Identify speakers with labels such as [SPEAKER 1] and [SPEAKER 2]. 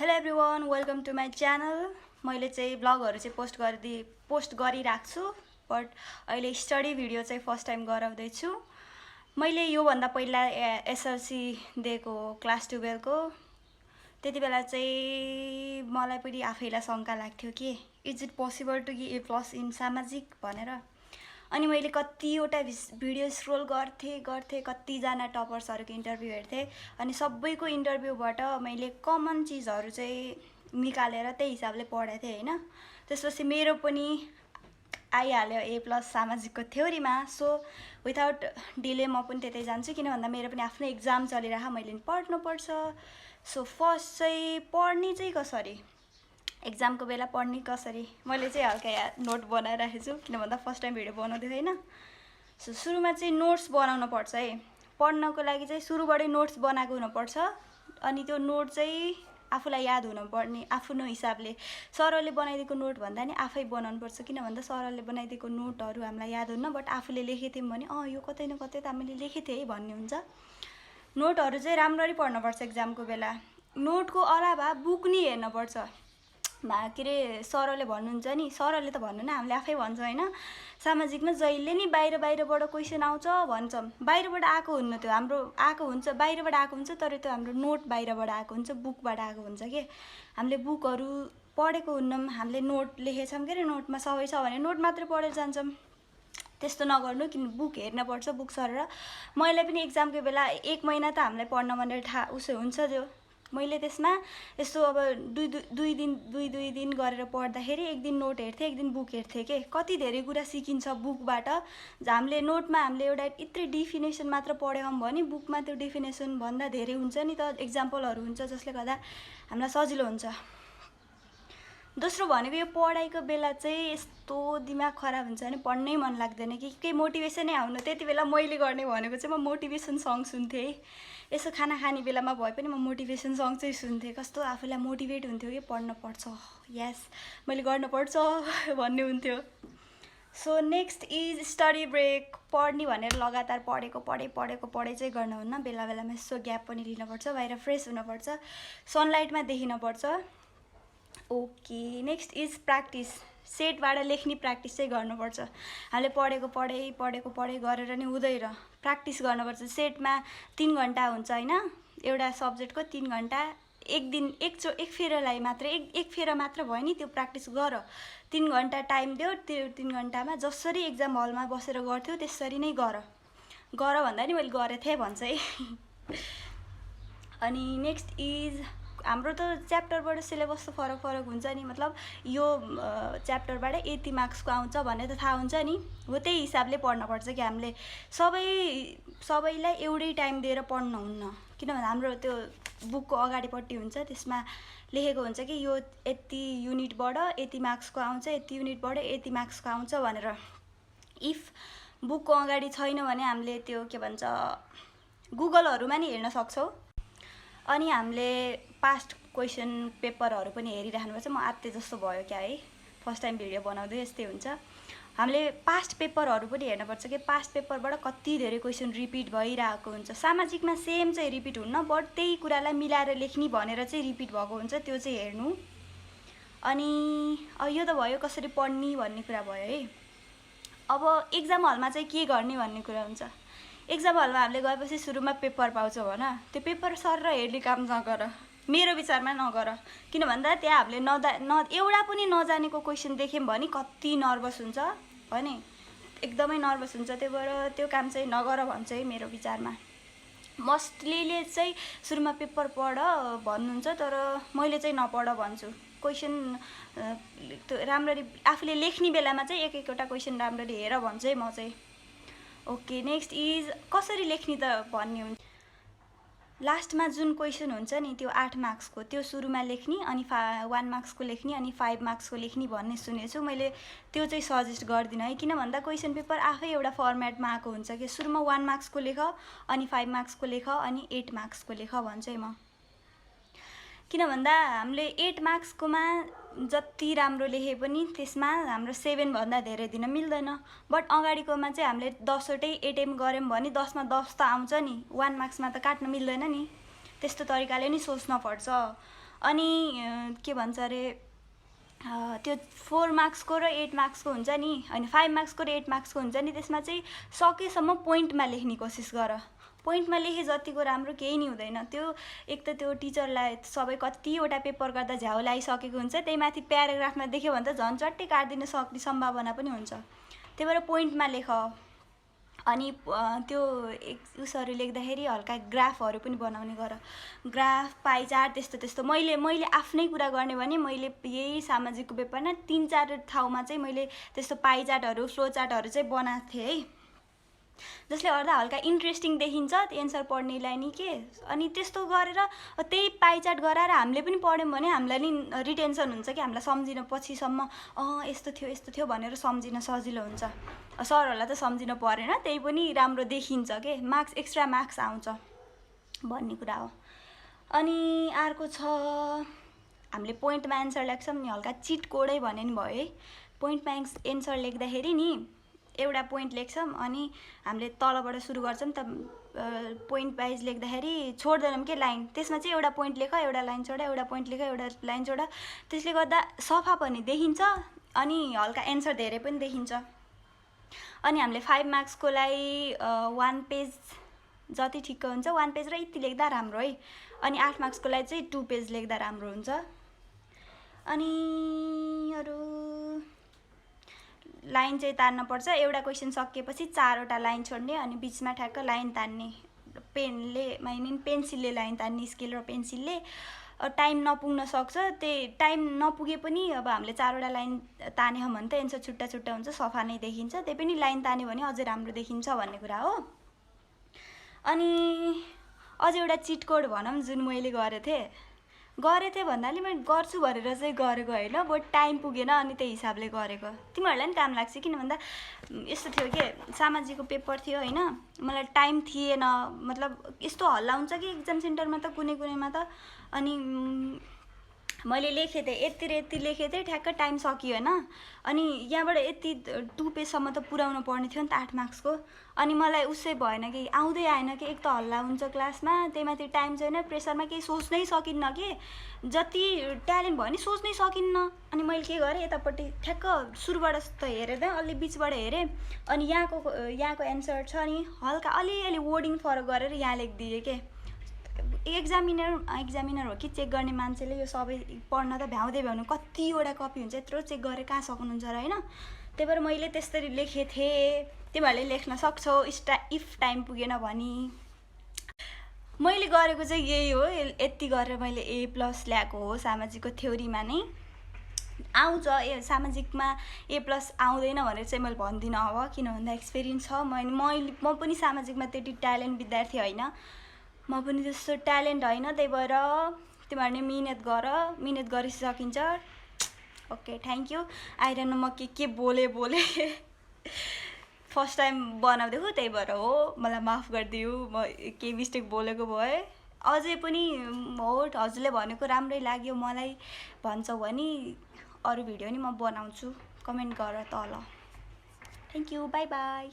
[SPEAKER 1] Hello everyone, welcome to my channel. मैले चाहिँ ब्लगहरू चाहिँ पोस्ट गरिरहेको छु, बट अहिले स्टडी भिडियो चाहिँ फर्स्ट टाइम गराउँदैछु। मैले योभन्दा पहिला एसएलसी दिएको क्लास 12 को त्यति बेला चाहिँ मलाई पनि आफैलाई शङ्का लाग्थ्यो कि इज इट पोसिबल टु गी A+ इन सामाजिक भनेर। अनि मैले कतिवटा भिडियो स्क्रोल गर्थेँ, कतिजना टपर्सहरूको इन्टरभ्यू हेर्थेँ अनि सबैको इन्टरभ्यूबाट मैले कमन चिजहरू चाहिँ निकालेर त्यही हिसाबले पढेको थिएँ हैन। त्यसपछि मेरो पनि आइहाल्यो A+ सामाजिकको थ्योरीमा। सो विदाउट डिले म पनि त्यतै जान्छु, किन भन्दा मेरो पनि आफ्नो एक्जाम चलिरहेको, मैले पनि पढ्नुपर्छ। सो फर्स्ट चाहिँ पढ्ने चाहिँ कसरी, एक्जामको बेला पढ्ने कसरी, मैले चाहिँ हल्का नोट बनाइराखेको छु, किन भन्दा फर्स्ट टाइम भिडियो बनाउँदै होइन। सो सुरुमा चाहिँ नोट्स बनाउनु पर्छ है। पढ्नको लागि चाहिँ सुरुबाटै नोट्स बनाएको हुनुपर्छ। अनि त्यो नोट चाहिँ आफूलाई याद हुनुपर्ने, आफ्नो हिसाबले सरले बनाइदिएको नोट भन्दा नि आफै बनाउनुपर्छ, किन भन्दा सरले बनाइदिएको नोटहरू हामीलाई याद हुन्न, बट आफूले लेखेको थियौँ भने यो कतै न कतै त हामीले लेखेको थिएँ है भन्ने हुन्छ। नोटहरू चाहिँ राम्ररी पढ्नुपर्छ एक्जामको बेला। नोटको अलावा बुक नि हेर्नुपर्छ। के अरे सरले भन्नुहुन्छ नि, सरले त भन्नु न, हामीले आफै भन्छौँ होइन। सामाजिकमा जहिले नि बाहिरबाट क्वेसन आउँछ भन्छौँ, बाहिरबाट आएको हुन्न, त्यो हाम्रो आएको हुन्छ, बाहिरबाट आएको हुन्छ, तर त्यो हाम्रो नोट बाहिरबाट आएको हुन्छ, बुकबाट आएको हुन्छ के। हामीले बुकहरू पढेको हुन्नौँ, हामीले नोट लेखेछौँ के अरे, नोटमा सबै छ भने नोट मात्रै पढेर जान्छौँ। त्यस्तो नगर्नु, किन बुक हेर्नुपर्छ, बुक सरेर। मैले पनि एक्जामको बेला 1 महिना त हामीलाई पढ्न भनेर उसो हुन्छ त्यो। मैले त्यसमा यस्तो अब दुई दिन गरेर पढ्दाखेरि एक दिन नोट हेर्थेँ, एक दिन बुक हेर्थेँ के। कति धेरै कुरा सिकिन्छ बुकबाट। हामीले नोटमा हामीले एउटा यत्रै डिफिनेसन मात्र पढ्यौँ भने बुकमा त्यो डिफिनेसन भन्दा धेरै हुन्छ नि त, एक्जाम्पलहरू हुन्छ, जसले गर्दा हामीलाई सजिलो हुन्छ। दोस्रो भनेको यो पढाइको बेला चाहिँ यस्तो दिमाग खराब हुन्छ भने पढ्नै मन लाग्दैन कि केही मोटिभेसनै आउनु। त्यति बेला मैले गर्ने भनेको चाहिँ म मोटिभेसन सङ सुन्थेँ है। यसो खाना खाने बेलामा भए पनि म मोटिभेसन सङ चाहिँ सुन्थेँ। कस्तो आफूलाई मोटिभेट हुन्थ्यो कि पढ्नुपर्छ, यस मैले गर्नुपर्छ भन्ने हुन्थ्यो। So next is study break. पढ्ने भनेर लगातार पढे चाहिँ गर्न हुन्न, बेला बेलामा यसो ग्याप पनि लिनुपर्छ, बाहिर फ्रेस हुनुपर्छ, सनलाइटमा देखिनुपर्छ। Okay, next is practice. सेटबाट लेख्ने प्र्याक्टिस चाहिँ गर्नुपर्छ। हामीले पढेको पढे गरेर नि हुँदैन, प्र्याक्टिस गर्नुपर्छ। सेटमा 3 घन्टा हुन्छ होइन, एउटा सब्जेक्टको 3 घन्टा। एक फेरालाई मात्र एक फेरा मात्र भयो नि, त्यो प्र्याक्टिस गर। 3 घन्टा टाइम दियो, त्यो 3 घन्टामा जसरी एक्जाम हलमा बसेर गर्थ्यो त्यसरी नै गर भन्दा नि मैले गरेको थिएँ भन्छ है। अनि नेक्स्ट इज हाम्रो त च्याप्टरबाट सिलेबस त फरक हुन्छ नि, मतलब यो च्याप्टरबाट यति मार्क्सको आउँछ भन्ने त थाहा हुन्छ नि, हो त्यही हिसाबले पढ्नुपर्छ कि। हामीले सबैलाई एउटै टाइम दिएर पढ्नु हुन्न, किनभने हाम्रो त्यो बुकको अगाडिपट्टि हुन्छ, त्यसमा लेखेको हुन्छ कि यो यति युनिटबाट यति मार्क्सको आउँछ, यति युनिटबाट यति मार्क्सको आउँछ भनेर। इफ बुकको अगाडि छैन भने हामीले त्यो के भन्छ गुगलहरूमा नि हेर्न सक्छौँ। अनि हामीले पास्ट क्वेसन पेपरहरू पनि हेरिराख्नुपर्छ। म आत्ते जस्तो भयो क्या है, फर्स्ट टाइम भिडियो बनाउँदै यस्तै हुन्छ। हामीले पास्ट पेपरहरू पनि हेर्नुपर्छ कि पास्ट पेपरबाट कति धेरै क्वेसन रिपिट भइरहेको हुन्छ। सामाजिकमा सेम चाहिँ रिपिट हुन्न, बट त्यही कुरालाई मिलाएर लेख्ने भनेर चाहिँ रिपिट भएको हुन्छ, त्यो चाहिँ हेर्नु। अनि यो त भयो कसरी पढ्ने भन्ने कुरा भयो है। अब एक्जाम हलमा चाहिँ के गर्ने भन्ने कुरा हुन्छ। एक्जाम हलमा हामीले गएपछि सुरुमा पेपर पाउँछौँ भन, त्यो पेपर सर र हेर्ने काम नगर, मेरो विचारमा नगर। किन भन्दा त्यहाँ हामीले एउटा पनि नजानेको क्वेसन देख्यौँ भने कति नर्भस हुन्छ भने, एकदमै नर्भस हुन्छ। त्यही भएर त्यो काम चाहिँ नगर भन्छ है मेरो विचारमा। मोस्टलीले चाहिँ सुरुमा पेपर पढ भन्नुहुन्छ, तर मैले चाहिँ नपढ भन्छु। क्वेसन राम्ररी आफूले लेख्ने बेलामा चाहिँ एकवटा क्वेसन राम्ररी हेर भन्छु है म चाहिँ। ओके, नेक्स्ट इज कसरी लेख्ने त भन्ने हुन्छ। लास्टमा जुन क्वेसन हुन्छ नि त्यो 8 मार्क्सको, त्यो सुरुमा लेख्ने, अनि 1 मार्क्सको लेख्ने, अनि 5 मार्क्सको लेख्ने भन्ने सुनेको छु मैले। त्यो चाहिँ सजेस्ट गर्दिनँ है, किन भन्दा क्वेसन पेपर आफै एउटा फर्मेटमा आएको हुन्छ कि सुरुमा 1 मार्क्सको लेख, अनि 5 मार्क्सको लेख, अनि 8 मार्क्सको लेख भन्छु है म। किन भन्दा हामीले 8 मार्क्सकोमा जति राम्रो लेखे पनि त्यसमा हाम्रो 7 भन्दा धेरै दिन मिल्दैन। बट अगाडिकोमा चाहिँ हामीले 10वटै एटेम्प गऱ्यौँ भने 10मा 10 त आउँछ नि, 1 मार्क्समा त काट्न मिल्दैन नि। त्यस्तो तरिकाले नि सोच्न पर्छ। अनि के भन्छ अरे त्यो 4 मार्क्सको र 8 मार्क्सको हुन्छ नि, होइन 5 मार्क्सको र 8 मार्क्सको हुन्छ नि, त्यसमा चाहिँ सकेसम्म पोइन्टमा लेख्ने कोसिस गर। पोइन्टमा लेखे जतिको राम्रो केही नि हुँदैन। त्यो एक त त्यो टिचरलाई सबै कतिवटा पेपर गर्दा झ्याउ लागिसकेको हुन्छ, त्यही माथि प्याराग्राफमा देख्यो भने त झन् चट्टै काट्दिन सक्ने सम्भावना पनि हुन्छ। त्यही भएर पोइन्टमा लेख। अनि त्यो उसहरू लेख्दाखेरि हल्का ग्राफहरू पनि बनाउने गर, ग्राफ पाइ चार्ट त्यस्तो त्यस्तो। मैले आफ्नै कुरा गर्ने भने मैले यही सामाजिकको पेपरमा 3-4 ठाउँमा चाहिँ मैले त्यस्तो पाइ चार्टहरू फ्लो चार्टहरू चाहिँ बनाएको थिएँ है, जसले गर्दा हल्का इन्ट्रेस्टिङ देखिन्छ त्यो एन्सर पढ्नेलाई नि के। अनि त्यस्तो गरेर त्यही पाइ चार्ट गराएर हामीले पनि पढ्यौँ भने हामीलाई नि रिटेन्सन हुन्छ कि, हामीलाई सम्झिन पछिसम्म यस्तो थियो भनेर सम्झिन सजिलो हुन्छ। सरहरूलाई त सम्झिन परेन, त्यही पनि राम्रो देखिन्छ के, मार्क्स एक्स्ट्रा मार्क्स आउँछ भन्ने कुरा हो। अनि अर्को छ हामीले पोइन्टमा एन्सर लेख्छौँ नि, हल्का चिट कोडै भने नि भयो है। पोइन्टमा एन्सर लेख्दाखेरि नि एउटा पोइन्ट लेख्छौँ अनि हामीले तलबाट सुरु गर्छौँ त, पोइन्ट वाइज लेख्दाखेरि छोड्दैनौँ के लाइन, त्यसमा चाहिँ एउटा पोइन्ट लेख एउटा लाइन छोड, एउटा पोइन्ट लेख एउटा लाइन छोड। त्यसले गर्दा सफा पनि देखिन्छ अनि हल्का एन्सर धेरै पनि देखिन्छ। अनि हामीले 5 मार्क्सकोलाई 1 पेज जति ठिक्क हुन्छ, 1 पेज र यति लेख्दा राम्रो है। अनि 8 मार्क्सकोलाई चाहिँ 2 पेज लेख्दा राम्रो हुन्छ। अनि अरू लाइन चाहिँ तान्न पर्छ, एउटा क्वेसन सकिएपछि 4वटा लाइन छोड्ने अनि बिचमा ठ्याक्क लाइन तान्ने, पेनले पेन्सिलले लाइन तान्ने, स्केल र पेन्सिलले। टाइम नपुग्न सक्छ, त्यही टाइम नपुगे पनि अब हामीले 4वटा लाइन तान्यौँ भने त एन्सर छुट्टा छुट्टा हुन्छ, सफा नै देखिन्छ। त्यही पनि लाइन तान्यो भने अझै राम्रो देखिन्छ भन्ने कुरा हो। अनि अझ एउटा चिट कोड भनौँ जुन मैले गरेको थिएँ भन्नाले मैले गर्छु भनेर चाहिँ गरेको होइन, बट टाइम पुगेन अनि त्यही हिसाबले गरेको। तिमीहरूलाई पनि काम लाग्छ, किन भन्दा यस्तो थियो कि सामाजिकको पेपर थियो होइन, मलाई टाइम थिएन, मतलब यस्तो हल्ला हुन्छ कि एक्जाम सेन्टरमा त कुनैमा त। अनि मैले लेखेको थिएँ यति र यति लेखेको थिएँ, ठ्याक्क टाइम सकियो होइन। अनि यहाँबाट यति 2 पेजसम्म त पुऱ्याउनु पर्ने थियो नि त 8 मार्क्सको। अनि मलाई उसै भएन कि, आउँदै आएन कि, एक त हल्ला हुन्छ क्लासमा, त्यही माथि टाइम छैन, प्रेसरमा केही सोच्नै सकिन्न कि, जति ट्यालेन्ट भयो नि सोच्नै सकिन्न। अनि मैले के गरेँ, यतापट्टि ठ्याक्क सुरुबाट त हेरेँ, अलि बिचबाट हेरेँ, अनि यहाँको एन्सर छ नि हल्का अलिअलि वर्डिङ फरक गरेर यहाँ लेखिदिएँ के। एक्जामिनर हो कि चेक गर्ने मान्छेले यो सबै पढ्न त भ्याउँनु कतिवटा कपी हुन्छ, यत्रो चेक गरेर कहाँ सक्नुहुन्छ र होइन। त्यही भएर मैले त्यसरी लेखेको थिएँ, तिमीहरूले लेख्न सक्छौ इफ टाइम पुगेन भनी। मैले गरेको चाहिँ यही हो, यति गरेर मैले A+ ल्याएको हो सामाजिकको थ्योरीमा नै। आउँछ सामाजिकमा A+ आउँदैन भनेर चाहिँ मैले भन्दिनँ अब, किन भन्दा एक्सपिरियन्स छ। म पनि सामाजिकमा त्यति ट्यालेन्ट विद्यार्थी होइन, म पनि त्यस्तो ट्यालेन्ट होइन। त्यही भएर तिमीहरूले मिहिनेत गरिसकिन्छ। Okay, thank you. आइरहनु म के बोले फर्स्ट टाइम बनाउँदैछु, त्यही भएर हो, मलाई माफ गरिदिऊ, म केही मिस्टेक बोलेको भए। अझै पनि हो हजुरले भनेको राम्रै लाग्यो मलाई भन्छौ भने अरू भिडियो नि म बनाउँछु, कमेन्ट गर तल। Thank you, by by.